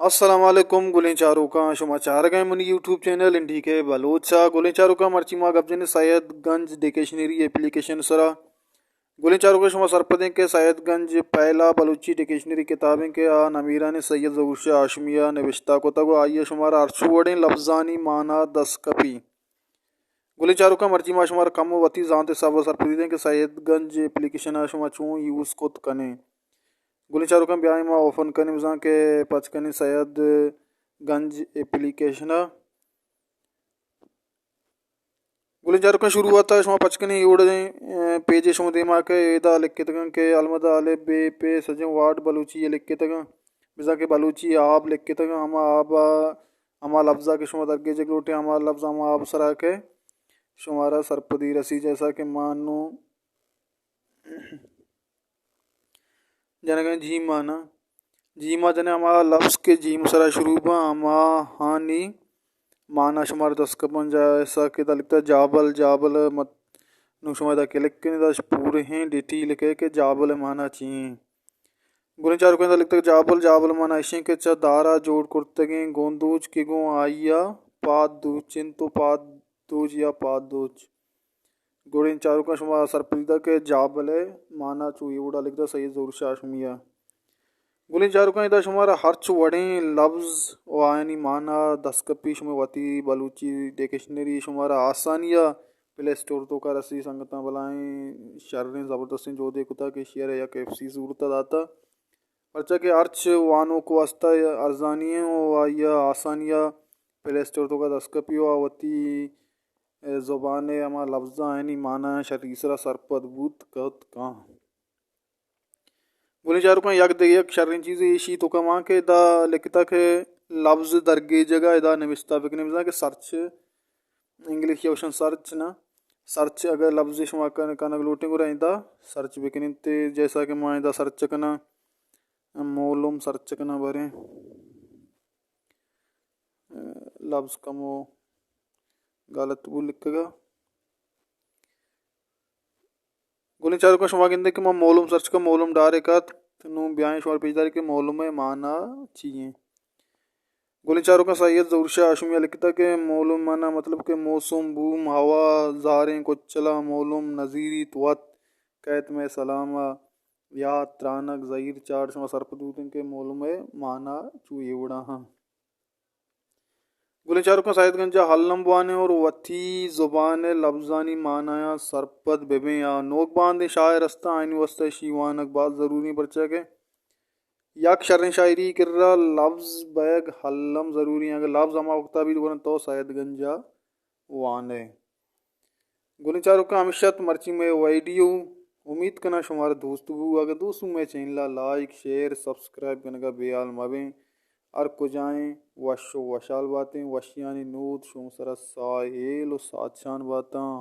السلام علیکم گلیں چاروکاں، شما چارگ ءَ منی یوٹیوب چینل این ڈی کے بلوچ ءَ۔ گلیں چاروکاں، مرچی ما گپ جنیں سید گنج ڈکشنری اپلیکیشن سرا۔ گلیں چاروکاں، شما سرپدیں کہ سید گنج پہلا بلوچی ڈکشنری کتابیں کہ آ نمیرانیں سید ظہور شاہ ہاشمی ءَ نبشتہ کتگ ءُ آئی ءَ شمارا ہرچ وڑیں لبزانی مانا دست کپی۔ گلیں چاروکاں، مرچی ما شمارا کمو وتی زانت ءِ سبب ءَ سرپدی دیں کہ سید گنج اپلیکیشن ءَ شما چون یوز کت کنیں۔ گلیں چاروکاں، بیائیں ما اوپن کنیں، بزاں کہ پچ کنیں سید گنج اپلیکیشن ءَ۔ گلیں چاروکاں، شروعات ءَ شما پچ کنیں اے وڑیں، اے، پیجے شما دیما کہ ادا لکھتگاں کہ المدا الف بے پہ سجیں وارڈ بلوچی ءَ لکھتگاں، بزاں کہ بلوچی آب لکھتگاں، ہما آب ءَ، ہما لفظ ءَ کہ شما درگیجگ لوٹیں، ہما لفظ ہما آب سرا کہ شمارا سرپدی رسی، جیسا کہ ما نوں جنگیں جیم ءَ نا، جیم ءَ جنیں ہما لفظ کہ جیم سرا شروع باں، ہما ہانی مانا شمارا دست کپاں۔ جیسا کہ ادا لکھتا جابل، جابل مت، نوں شما ادا کلک کنیں، ادا پورے ہیں ڈیٹیل کہ، کہ جابل مانا چی ہیں۔ گلیں چاروکاں، ادا لکھتا جابل، جابل مانا اشیں کہ چہ دارا جوڑ کرتگیں گوندوچ کہ گوں آئی ءَ پاد دوچ انت ءُ پاد دوچ یا پاد دوچ۔ گلیں چاروکاں، شما سرپدی دات کہ جابل ءِ مانا چو اے وڑا لکھتا سید ظہور شاہ ہاشمی ءَ۔ گلیں چاروکاں، ادا شمارا ہرچ وڑیں لفظ ءُ آیانی مانا دست کپی، شما وتی بلوچی ڈکشنری شمارا آسانی ءَ پلے اسٹور توکا رسی۔ سنگتاں، بلاہیں شریں زبردستیں جہدے کتا کہ ایشی ءَ را یک ایف سی صورت ءَ داتا، پرچا کہ ہرچ وانوک واسطہ ارزانی ایں ءُ آئی ءَ آسانی ءَ پلے اسٹور توکا دست کپی ءُ آ وتی زبان ءِ ہما لفظاں آیانی مانا شری سرا سرپد بوت کت کن۔ گلیں چاروکاں، یک دگہ یک شریں چیزے ایشی توکا مان کہ ادا لکھتا کہ لفظ درگیجگ ءَ ادا نوشتہ بکنیں، بزاں کہ سرچ، انگلش ءَ گوشن سرچ نا، سرچ اگر لفظے شما کن-، کنگ لوٹیں گڑا ادا سرچ بکنیں۔ تے جیسا کہ ما ادا سرچ کناں، مولم سرچ کناں، باریں لفظ کمو غلط بو لکھگا۔ گلیں چاروکاں، شما گندے کہ ما مولم سرچ کن، مولم ڈائریکٹ آت۔ نوں بیائیں شمار پیش داریں کہ مولم ءِ مانا چی ایں۔ گلیں چاروکاں، سید ظہور شاہ ہاشمی ءَ لکھتا کہ مولم مانا مطلب کہ موسم، بوم، ہوا، زاریں کچلا، مولم نظیریت وت کئیت مئے سلام ءَ یات ترانگ زہیر چاڑ۔ شما سرپد بوتیں کہ مولم ءِ مانا چو اے وڑا ہاں۔ گلیں چاروکاں، سید گنج ءَ الم بوانیں اور وتی زبان ءِ لبزانی مانایاں سرپد ببیں۔ آ نوک باندیں شاعر استاں، آیانی واسطہ اشی وانگ باز ضروری ایں، پرچا کہ یک شریں شاعری کرا لبز بیگ الم ضروری ایں۔ اگر لبز ہما وقتا بیت گڑا تو سید گنج ءَ وانئے۔ گلیں چاروکاں، ہمیش ات مرچی مئے ویڈیو۔ امید کناں شمارا دوست بو۔ اگر دوست بو، مئے چینل ءَ لائک، شیئر، سبسکرائب کنگا بے حال مبیں۔ ہر کجائیں وش و وشحال باتیں۔ وشیانی نود شوم سرا ساہیل و ساچان باتاں۔